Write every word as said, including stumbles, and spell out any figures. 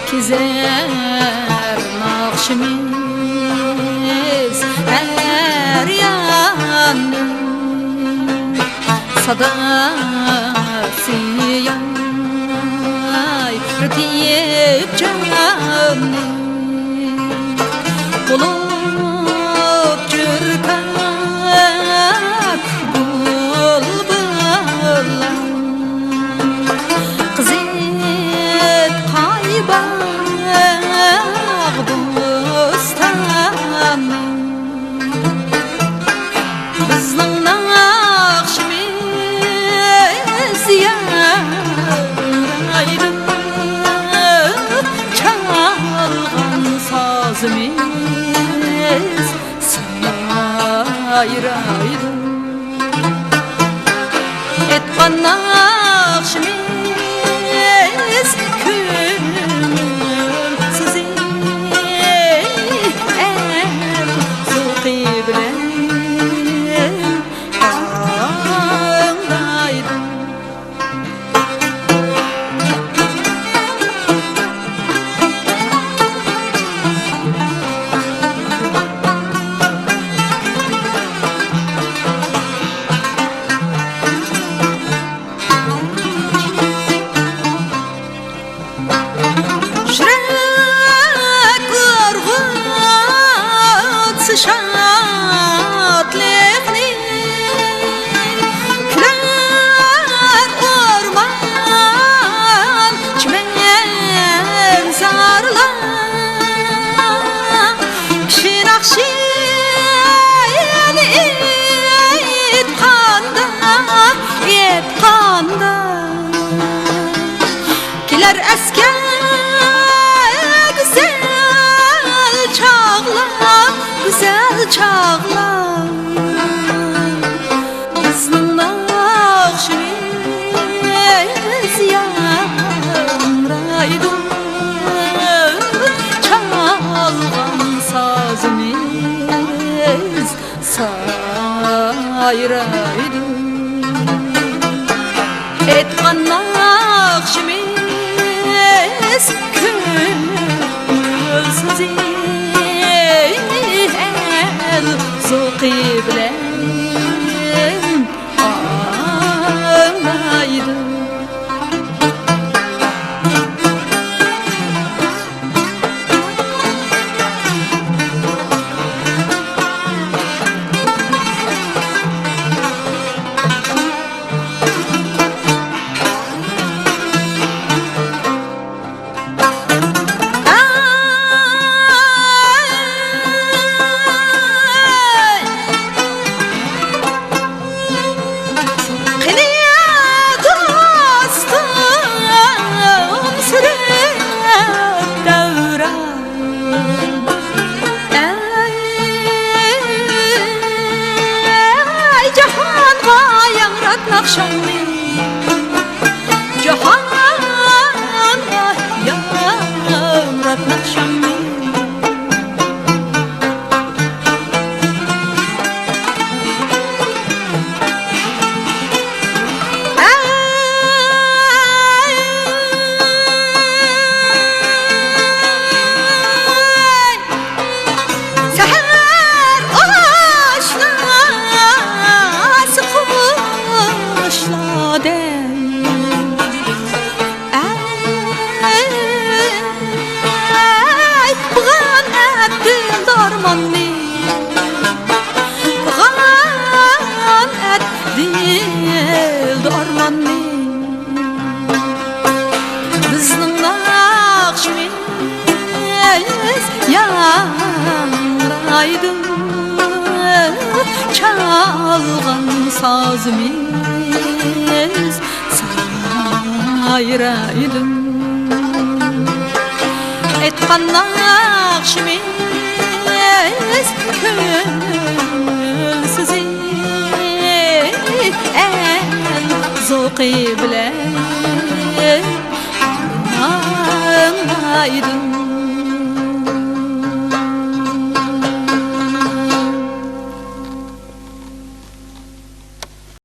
كېزەر ناخشىمىز ھەر ياننى، ساداسى يايرىتىپ جاننى. بولۇپ جۈر كاك بۇلبۇللار، قىزىتقاي باغ بوستاننى. بىزنىڭ ناخشىمىز ياڭرايدۇ، چالغان سازىمىز سايرايدۇ. ئېيتقان ناخشىمىز كۆڭۈل سۆزى، ئەل زوقى بىلەن ئاڭلايدۇ. يۈرەك ئۇرغۇتسا شادلىقنى، كۈلەر ئورمان، چىمەن زارلار. كىشى ناخشىنى ئېيتقاندا، ئېيتقاندا، كېلەر ئەسكە گۈزەل چاغلار، گۈزەل چاغلار. بىزنىڭ ناخشىمىز ياڭرايدۇ، چالغان سازىمىز سايرايدۇ. ئېيتقان ناخشىمىز كۆڭۈل سۆزى، ئەل زوقى بىلەن ئاڭلايدۇ. قېنى دوستۇم سۈرۈپ دەۋران، ئەي جاھانغا ياڭرات ناخشاڭنى، جاھانغا ياڭرات ناخشاڭنى. سەھەر ئاشناسى قۇشلاردەك. ئەي، بۇغان ئەت دىلدارماننى، بۇغان ئەت دىلدارماننى. بىزنىڭ ناخشىمىز ياڭرايدۇ، چالغان سازىمىز سايرايدۇ. ئېيتقان ناخشىمىز كۆڭۈل سۆزى، ئەل زوقى بىلەن ئاڭلايدۇ.